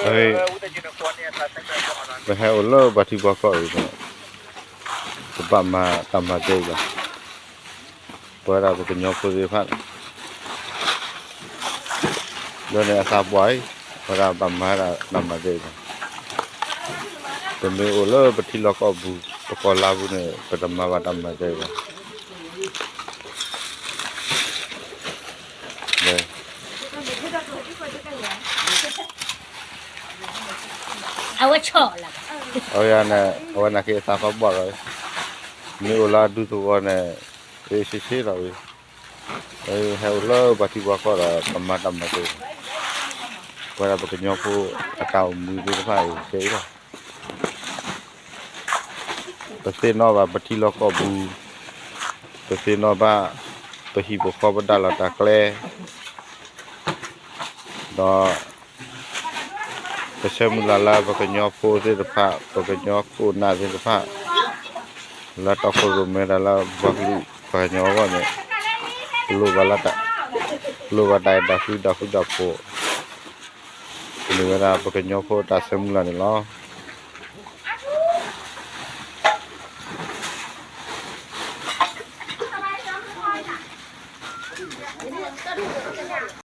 ເອີຍ ໄປໃຫ້ໂອເລີບາທີບອກກໍອີກເນາະ ກະບະມາຕາມມາເຈກະ ເພາະວ່າປະກະຍໍໂພຊິພັດ ໂດຍໃນອາສາບອຍ ເພາະວ່າບາມາຕາມມາເຈກະ ເປັນເມໂອເລີບາທີລອກອອບບູ ປະກອນລາວບຸເນ ປະຕະມາວາຕາມມາເຈກະ ເລີຍ. ເອົາວ່າເຊາະລະ ເອົາຢ່ານະ ເອົາວ່ານະເຄສາຟັກບອກເລີຍ ມີໂອລາດູໂຕກອນນະ ເອເຊເຊລະເອີຍ ເອີ ແຮວເລີບາທີບອກກໍລະ ປະມາດຳມາເຕ ເວລາປະກະຍໍໂພອາຕາວມືດີພາເຊລະ ປະເສນອບາ ປະທີລອກອບບູ ປະເສນອບາ ປະຮີປະຄອບບັນດາລາຕາແກລ ດອ ປະຊາມຸລາລາ ປະກະຍໍໂພເສດຖະພາ ປະກະຍໍໂຄນາເສດຖະພາ ລາຕອໂຄໂຣເມລາລາ ບັກລຸ ປະກະຍໍວະເນ ໂລວາລາຕາ ໂລວາໄດ ດາຟື ດາຟື ດາໂພ ເວລາປະກະຍໍໂພຕາຊາມຸລານີ້ລອ.